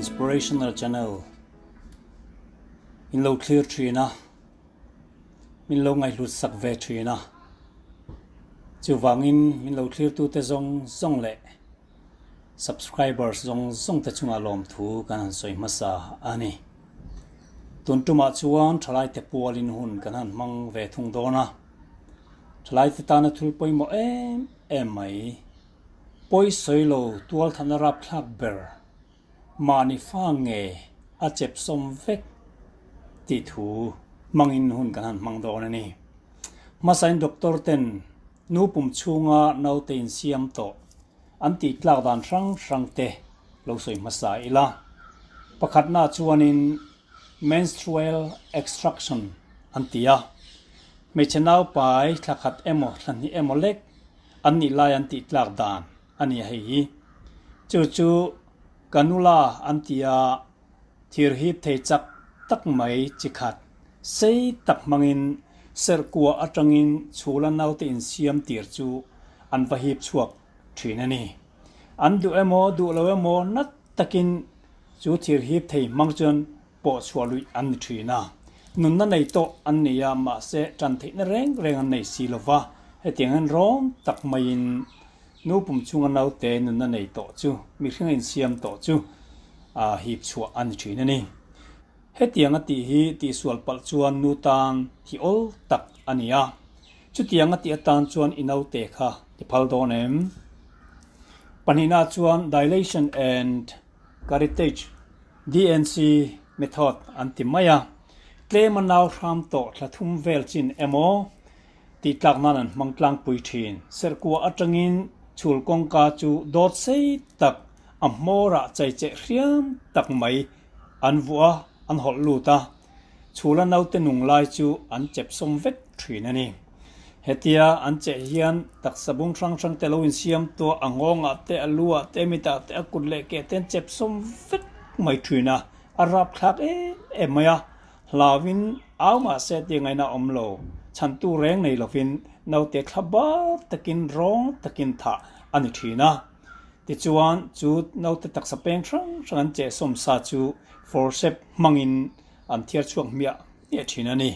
Inspirational Channel in lo thlir thin a, min lo ngaihhlut sak ve thin a. Chuvangin min lo thlirtute zawng zawng leh subscribers zawng zawng te chungah lawmthu kan han sawi hmasa a ni. Tun tumah chuan thalaite pualin hun kan han hmang ve thung dawn a, thalaite tana thil pawimawh em em mai, pawi sawi lo tualthana rapthlak ber mahni fa nge a chep sawm vek tih thu hmangin hun kan han hmang dawn a ni. Hmasain doctor ten Nu pum chhunga naute insiam tawh an tih tlak dan hrang hrang te lo sawi hmasa ila. Pakhatna chuanin menstrual extraction an ti a, hmeichhe naupai thla khat emaw thla hnih emaw lek an nih lai an tih tlak dan a ni hei hi. Chu chu canula an ti a, Thir hip thei chak tak mai chi khat, sei tak hmangin serhkua atangin chhula naute insiam tir chu an va hip chhuak thin a ni. An duh emaw duh lo emaw nat takin chu thir hip thei hmang chuan pawh chhuah luih an ni thin a. Nunna nei tawh an ni a, mahse tan theihna reng reng an nei si lova, hetiang hian rawng tak maiin Nu pum chunga naute nunna nei tawh chu mihring a insiam tawh chu a hip chhuah a ni thin a ni. Hetiang a tih hi tihsual palh chuan nu tan hi awl tak a ni a, chutiang a tih atan chuan i naute kha ti phal dawn em? Pahnihna chuan Dilation and Curettage, DNC, method an ti mai a, tlem a nau hram tawh thla thum vel chin emaw Tih tlak nan an hmang tlangpui thin. Serhkua atangin chhul kawngka chu dawt sei tak a hmawrah chaicheh hriam tak mai an vuah a, an hawlh lut a. Chhula naute nung lai chu an chep sawm vek thin a ni. Hetia an cheh hian taksa bung hrang hrang te lo insiam tuah a nghawngah te, a luah te, mitah te, a kut leh keh te an chep sawm vek mai thin a, a rapthlak em em mai a. Hlauin au mahse tih ngaihna awm lo, chhantu reng nei lovin naute thla bar takin rawng takin thah a ni thin a. Tichuan chu naute taksa peng hrang hrang an chehsawm sa chu forcep hmangin an thiar chhuak hmiah hmiah thin a ni.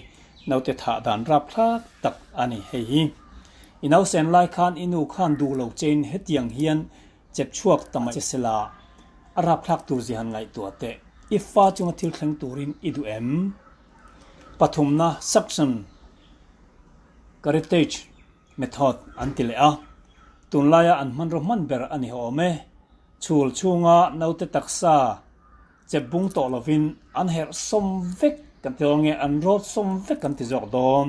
Naute thah dan rapthlak tak a ni hei hi. I nausen lai khan i nu khan duh lo chein hetiang hian Chep chhuak ta mai che sela, a rapthlak tur zia han ngaihtuah teh. I fa chunga thil thleng turin i duh em? Pathumna suction curettage method an ti leh a, tunlaia an hmanraw hman ber a ni awm e. Chhul chhunga naute taksa chep bung tawh lovin an herh sawm vek kan ti dawn nge an rawt sawm vek kan ti zawk dawn?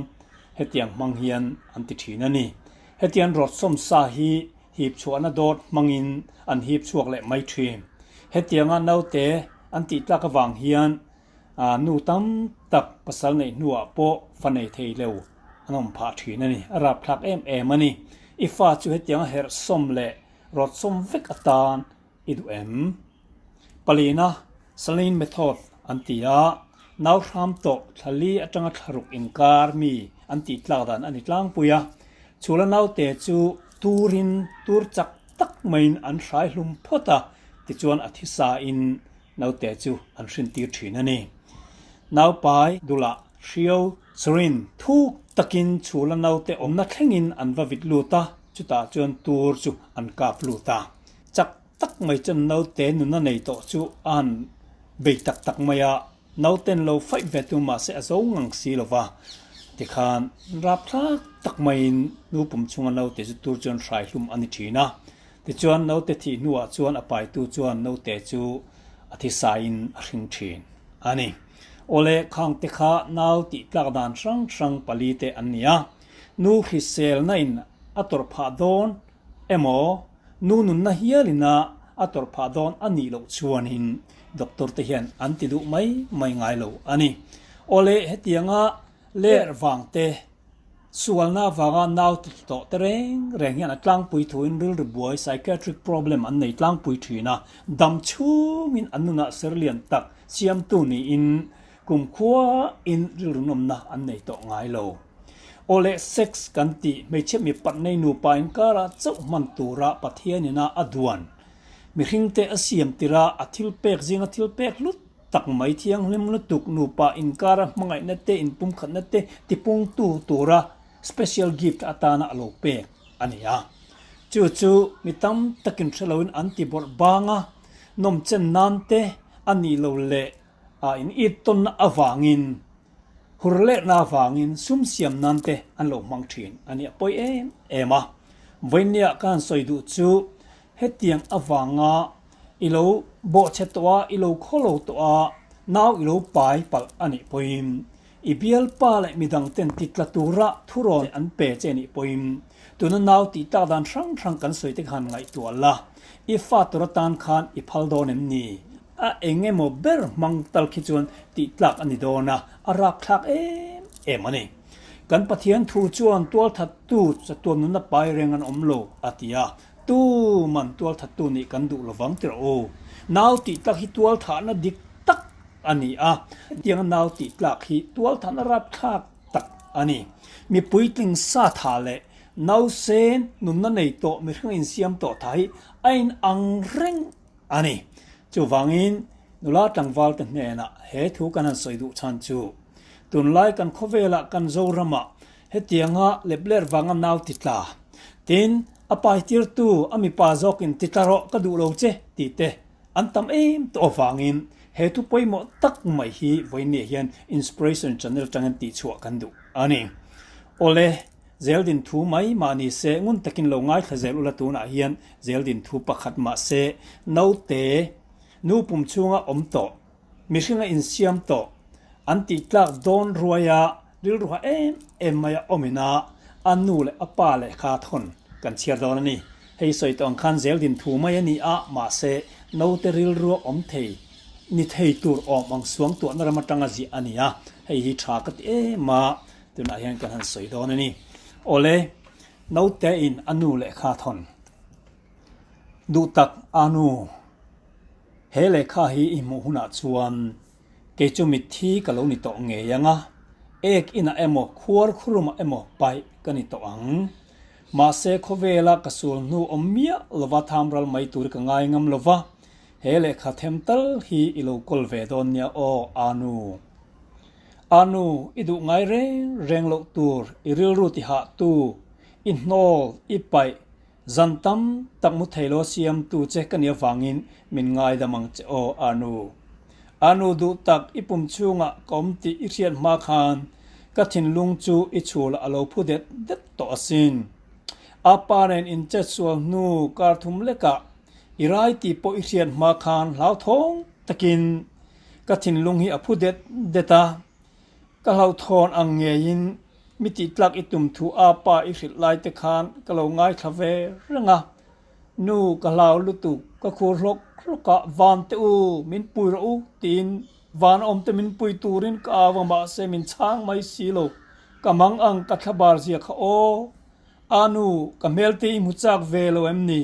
Hetiang hmang hian an ti thin a ni. Hetiang rawt sawm sa hi hip chhuahna dawt hmangin an hip chhuak leh mai thin. Hetianga naute an tih tlak avang hian nu tam tak pasal neih hnuah pawh fa nei thei lo an awm phah thin a ni. A rapthlak em em a ni. I fa chu hetianga herh sawm leh rawt sawm vek atan i duh em? Palina, Saline method an ti a, nau hram tawh thla li atanga thla ruk inkar mi an tih tlak dan a ni tlangpui a. Chhula naute chu turin tur chak tak maiin an hrai hlum phawt a, tichuan a thisa in naute chu an hrintir thin a ni. Naupai dulah hriau syringe thuk takin chhula naute awmna thlengin an va vit lut a, chutah chuan tur chu an kap lut a. Chak tak mai chuan naute nuna nei tawh chu a han bei tak tak mai a, nauten lo faih ve tu mahse a zo ngang si lo va, tikhan rapthlak tak maiin nu pum chhunga naute chu tur chuan hrai hlum a ni thin a. Tichuan naute thih hnuah chuan a paitu chuan naute chu a thisaiin a hring thin a ni. Awle khangte kha nau tih tlak dan hrang hrang pali te an ni a, nu hriselna in a tawrh phah dawn emaw nu nunna hialina a tawrh phah dawn a nih loh chuanin doctor te hian an ti duh mai mai ngai lo a ni. Awle hetianga ler vang te, sualna avanga nau ti tawh te reng reng hian a tlangpui thuin rilru buai psychiatric problem an nei tlangpui thin a, dam chhungin an nunah ser lian tak siamtu niin Kumkhua in rilru nawmna an nei tawh ngai lo. Awle sex kan tih hmeichhe mi patnei nupa inkara chauh hman tura Pathian ina a duan. Mihringte a siam tirh a, a thil pek zinga thil pek hlut tak mai thianghlim lutuk nupa inkara hmangaihna te inpumkhatna te tipungtu tura special gift atana a lo pek a ni a. Chu chu mi tam takin hre loin an ti bawrh bang a, nawmchen nan te a nih lo leh a in it tawnna avangin hur lehna avangin sum siam nan te an lo hmang thin a ni a pawi em em a. Vawinia ka han sawi duh chu Hetiang avanga i lo bawhchhe tawh a, i lo khaw lo tawh a, nau i lo pai palh a nih pawhin, i bialpa leh midang ten ti tla tura thurawn an pe che nih pawhin, tuna nau tih tlak dan hrang hrang kan sawi te khan ngaihtuah la, i fa tur atan khan i phal dawn em ni? A eng emaw ber hmang tal khi chuan tih tlak a ni dawn a, a rapthlak em em a ni. Kan Pathian thu chuan tualthattu chatuan nunna pai reng an awm lo, a ti a. Tu man tualthattu nih kan duh lovang tirh aw. Nau tih tlak hi tualthahna dik tak a ni a, hetianga nau tih tlak hi tualthahna rapthlak tak a ni. Mi puitling sa tha leh nausen nunna nei tawh mihring insiam tawh tha hi a inang reng a ni. Chuvangin nula tlangval te hnenah he thu kan han sawi duh chhan chu tunlai kan khawvelah kan Zoramah Hetianga lepler vanga nau ti tla. Tin, a paitirtu a mipa zawkin ti tla rawh ka duh lo che tih te an tam em tawh avangin he thu pawimawh tak mai hi vawiinniah hian Inspiration Channel atangin tihchhuah kan duh a ni. Awle, Zeldin thu mai mah ni se ngun takin lo ngaithla zel ula tunah hian Zeldin thu pakhat mah se naute nu pum chhunga awm tawh Mihring a insiam tawh. An tih tlak dawn ruai a, rilruha em em mai a awmin a, a nu leh a pa lehkha thawn kan chhiar dawn a ni. Hei sawi tawh ang khan zeldin thu mai a ni a, mahse naute rilrua awm thei ni thei tur awm ang suangtuahna ram atanga ziah a ni a, hei hi tha ka ti em a, tunah hian kan han sawi dawn a ni. Awle, naute in a nu lehkha thawn duh tak a nu. He lehkha hi i hmuh hunah chuan kei chu mitthi ka lo ni tawh ngei ang a, ek inah emaw khuar khurumah emaw paih ka ni tawh ang. Mahse khawvela ka sul hnu awm miah lova thamral mai tur ka ngai ngam lova, he lehkha them tal hi i lo kawl ve dawn nia aw Anu. Anu, i duh ngai reng reng loh tur i rilru ti hahtu, i hnawl, i paih, Zan tam tak mu thei lo siamtu che ka nih avangin min ngaidam ang che aw, Anu. Anu duh tak i pum chhungah ka awm tih i hriat hma khan ka thinlung chu i chhulah a lo phu det det tawh asin. A pa nen in chet sual hnu kar thum lekah i rai tih pawh i hriat hma khan hlauthawng takin ka thinlung hi a phu det det a. Ka hlauhthawn ang ngeiin mi tihtlak i tum thu a pa i hrilh lai te khan ka lo ngaithla ve reng a, Nu ka hlau lutuk, ka khur hlawk hlawk a, van te u, min pui rawh u tiin van awm te min pui turin ka au a mahse min chhang mai si lo, ka mang ang ka thlabar zia kha aw. A nu, ka hmel te i hmu chak ve lo em ni?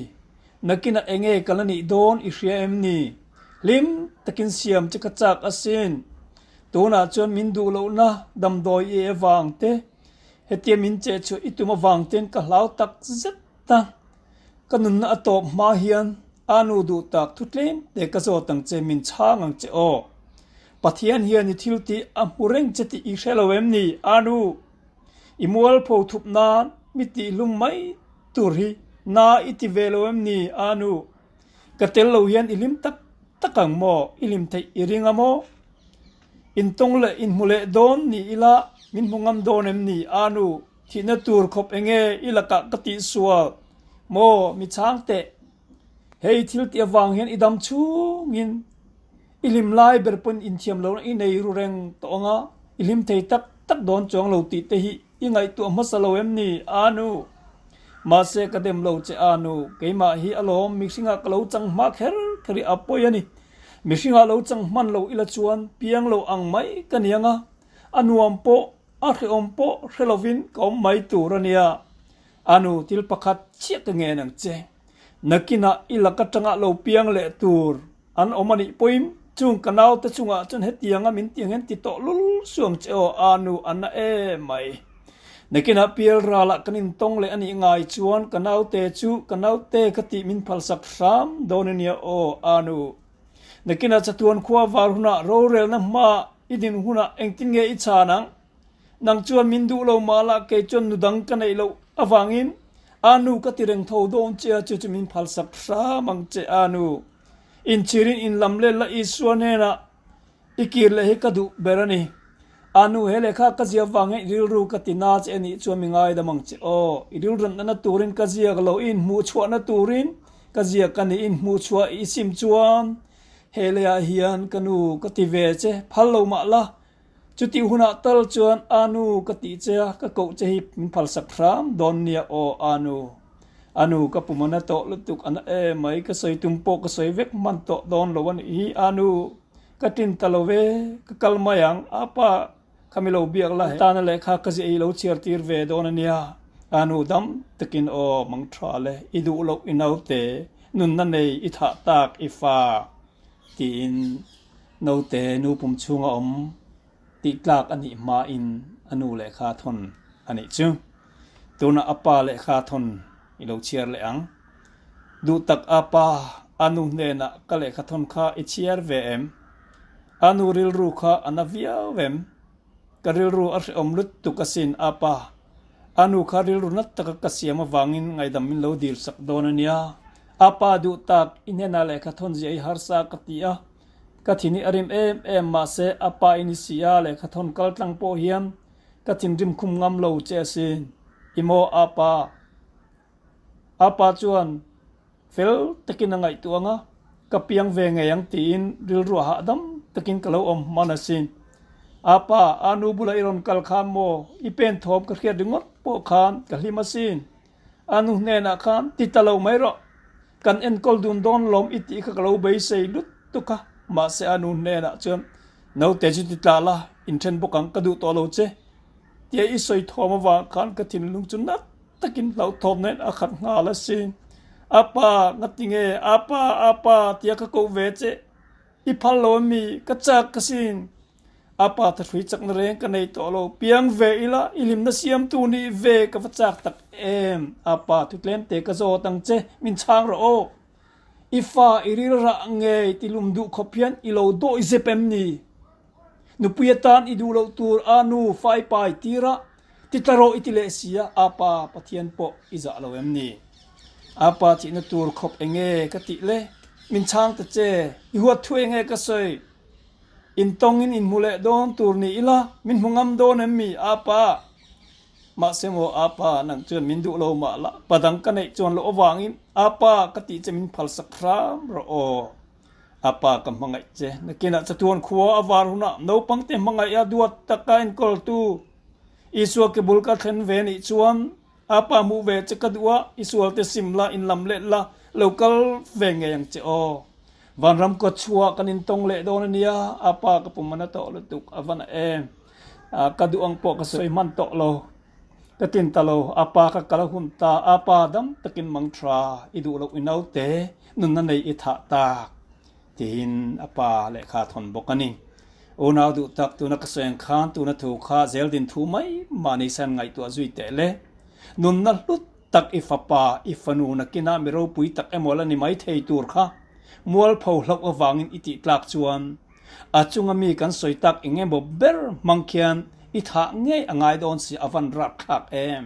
Nakinah enge ka la nih dawn i hria em ni? Hlim takin siam che ka chak asin. Tunah chuan min duh lohna damdawi i avang te, hetia min cheh chhuah i tum avang ten ka hlau tak zet a. Ka nunna a tawp hma hian a nu duh tak thu tlem te ka zawt ang che, min chhang ang che aw. Pathian hian i thil tih a hmu reng che tih i hre lo em ni, a nu? I mualpho thup nan mi tihhlum mai tur hi na i ti ve lo em ni, a nu? Ka tel lo hian i hlim tak tak ang maw? I hlim theih i ring a maw? Intawng leh inhmu leh dawn ni ila min hmu ngam dawn em ni? A nu, thihna tur khawp enge i lakah ka tihsual maw? Mi chhang teh. Hei thil tih avang hian i dam chhungin i hlim lai ber pawn inthiam lohna i nei ru reng tawh ang a, i hlim thei tak tak dawn chuang lo tih te hi I ngaihtuah hmasa lo em ni, Anu? Mahse ka dem lo che, Anu. Keimah hi alawm mihringah ka lo chang hma kher kher i a pawi a ni. Mihringah lo chang hman lo ila chuan piang lo ang mai ka ni ang a, a nuam pawh, a hrehawm pawh hre lovin ka awm mai tur a nia. Anu, thil pakhat chiah ka ngen ang che. Nakinah i lak atanga lo piang leh tur an awm a nih pawhin chung ka naute chungah chuan hetianga min ti ang hian ti tawh lul suang che aw, a nu a na em mai. Nakinah pial ralah kan intawng leh a nih ngai chuan ka naute chu ka naute ka tih min phalsak hram dawn a nia aw, Anu. Nakinah chatuan khua var hunah rorelna hma i din hunah engtin nge i chhan ang? Nang chuan min duh lo mah lah kei chuan nu dang ka neih loh avangin Anu ka ti reng tho dawn che a, chu chu min phalsak hram ang che Anu. Inchhirin inlam let la Isua hnenah I kir leh hi ka duh ber a ni. A nu he lehkha ka ziak vang hian i rilru ka ti na che a nih chuan mi ngaidam ang che aw. I rilrantna turin ka ziak lo, i inhmuhchhuahna turin ka ziak a ni. I inhmuhchhuah i sim chuan he leiah hian ka nu ka ti ve che, phal lo mah la. Chutih hunah tal chuan a nu ka tih che a, ka koh che hi min phalsak hram dawn nia aw a nu. A nu ka pum a na tawh lutuk a na em mai, ka sawi tum pawh ka sawi vek hman tawh dawn lo a nih hi a nu. Ka tin ta lo ve, ka kal mai ang, a pa kha mi lo biak la, tana lehkha ka ziah i lo chhiar tir ve dawn a nia, a nu dam takin aw mang tha le, i duh loh i naute, nunna nei i thah tak i fa tiin naute nu pum chhunga awm tih tlak a nih hmain a nu lehkha thawn a nih chu. Tunah a pa lehkha thawn i lo chhiar leh ang. Duh tak a pa, a nu hnenah ka lehkha thawn kha i chhiar ve em? A nu rilru kha a na viau em? Ka rilru a hrehawm lutuk asin a pa. A nu kha rilru nat taka ka siam avangin ngaidam min lo dil sak dawn a nia. A pa duh tak, i hnenah lehkha thawn ziah i harsa ka ti a. Ka thin hi a rim em em mahse a pa i ni si a lehkha thawn kal tlang pawh hian ka thinrim khum ngam lo che asin. I maw a pa? A pa chuan fel takin a ngaihtuah ang a, ka piang ve ngei ang tiin rilru a hahdam takin ka lo awm hman asin. A pa, a nu bulah i rawn kal khan maw, i pen thawm ka hriat ringawt pawh khan ka hlim asin. A nu hnenah khan ti ta lo mai rawh, kan enkawl dun dawn lawm i tih kha ka lo beisei lutuk a, mahse a nu hnenah chuan naute chu ti tla la, inthen bawk ang, ka duh tawh lo che tia i sawi thawm avang khan ka thinlung chu nat takin hlauhthawm nen a khat nghal asin. A pa, ngati nge? A pa, a pa tia ka koh ve che. I phal lo ami? Ka chak asin. A pa thahrui chakna reng ka nei tawh lo. Piang ve ila, i hlimna siamtu nih ve ka va chak tak em? A pa, thutlem te ka zawt ang che, min chhang rawh aw. I fa i rilrah ngei ti lum duh khawp hian i lo dawih zep em ni? Nupui atan i duh loh tur a nu fai pai tir a, ti tla rawh i ti leh si a, a pa Pathian pawh i zah lo em ni? A pa chihna tur khawp eng nge ka tih le? Min chhang ta che, i huat thu eng nge ka sawi? Intawngin inhmu leh dawn tur ni ila, min hmu ngam dawn em mi, a pa? Mahse maw a pa, nang chuan min duh lo mah la, pa dang ka neih chuan loh avangin a pa ka tih che min phalsak hram rawh aw. A pa ka hmangaih che. Nakinah chatuan khua a var hunah naupangte hmangaih a duat taka enkawltu Isua ke bul ka thlen ve nih chuan a pa hmuh ve che ka duh a, i sualte sim la, inlam let la, lo kal ve ngei ang che aw. Vanram kawt chhuah kan intawng leh dawn a nia, a pa ka pum a na tawh lutuk a va na em. Ka duh ang pawh ka sawi hman tawh lo. Ka tin ta lo, a pa ka kal a hun ta, a pa dam takin mang tha i duh loh i naute nunna nei i thah tak tiin a pa lehkha thawn bawk a ni. Unau duh tak tuna ka sawi ang khan tuna thu kha zeldin thu mai mahni san ngaihtuah zui teh le. Nunna hlut tak i fapa, i fanu nakinah mi ropui tak emaw la ni mai thei tur kha mualpho hlauh avangin i tih tlak chuan A chunga mi kan sawi tak eng emaw ber hmang khian i thah ngei a ngai dawn si a van rapthlak em?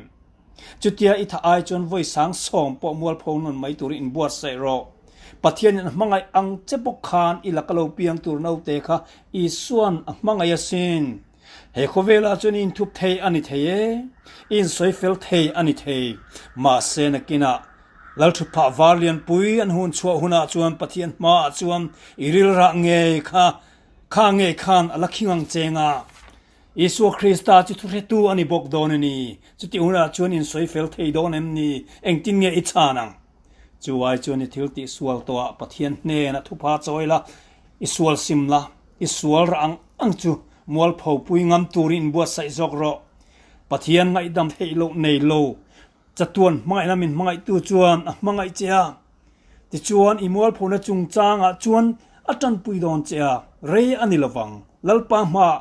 Chutia i thah ai chuan vawi 70,000 pawh mualpho nawn mai turin inbuatsaih rawh. Pathianin a hmangaih ang che bawk khan i laka lo piang tur naute kha Isua'n a hmangaih asin. He khawvelah chuan i inthup thei a ni thei e, i insawi fel thei a ni thei. Mahse nakinah Lalthuphah var lianpui an hun chhuah hunah chuan Pathian hmaah chuan i rilrah ngei kha kha ngei khan a la khing ang cheng a. Isua Krista chu thuhretu a ni bawk dawn a ni. Chutih hunah chuan insawi fel thei dawn em ni? Engtin nge i chhan ang? Chu ai chuan i thil tih sual tawhah Pathian hnenah thupha chawi la, i sual sim la, i sual rah ang ang chu mualpho pui ngam turin inbuatsaih zawk rawh. Pathian ngaihdam theih loh nei lo Chatuan hmangaihna min hmangaihtu chuan a hmangaih che a, tichuan i mualphona chungchangah chuan a tanpui dawn che a, rei a ni lovang. Lalpa hmaah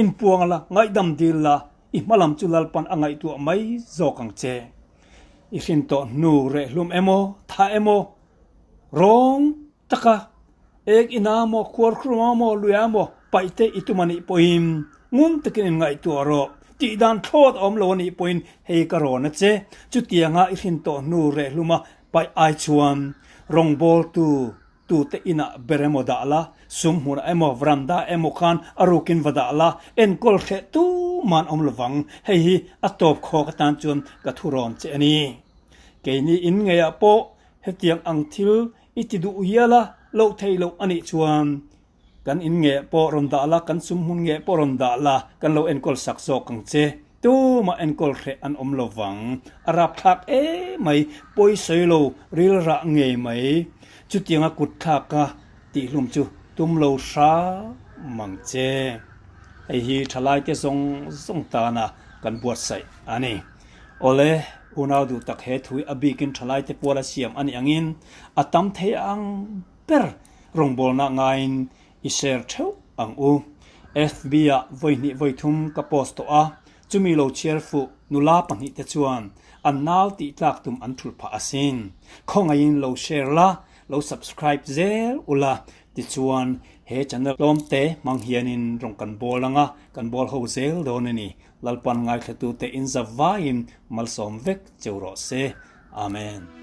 inpuang la, ngaihdam dil la, I hmalam chu Lalpan a ngaihtuah mai zawk ang che. I hrin tawh hnu rehlum emaw, tha emaw, rawng taka ek ina maw, khuarkhurma maw, luia maw paih te i tum a nih pawhin ngun takin in ngaihtuah rawh. Tih dan thlawt a awm lo a nih pawhin hei ka rawn a che. Chutianga i hrin tawh hnu rehluma paih ai chuan rawngbawltu tute inah ber emaw dah la, sum hmunah emaw, veranda emaw khan a rukin va dah la, enkawl hreh tuman awm lovang. Hei hi a tawp khawk atan chuan ka thu rawn che a ni. Keini in ngeiah pawh hetiang ang thil i ti duh hial a, loh theih loh a nih chuan kan in ngeh pawh rawn dah la, kan sum hmun ngeh pawh rawn dah la, kan lo enkawl sak zawk ang che. Tumah enkawl hreh an awm lo vang. A rapthlak emai, pawi sawi lo, ril rah ngei mai. Chutianga kut thlaka tihhlum chu tum lo hram ang che. Hei hi thalaite zawng zawng tana kan buatsaih a ni. Awle, unau duh tak he thui a bikin thalaite puala siam a nih angin a tam thei ang ber rawngbawlna ngaiin I share theuh ang u. FB ah vawi hnih vawi thum ka post tawh a, chumi lo chhiar fuh nula pahnihte chuan an nau tih tlak tum an thulh phah asin. Khawngaihin lo share la, lo subscribe zel ula, tichuan he channel tlawmte hmang hianin rawn kan bawl anga kan bawl ho zel dawn a ni. Lalpan ngaithlatute in za vaiin malsawm vek cheu rawh se. Amen.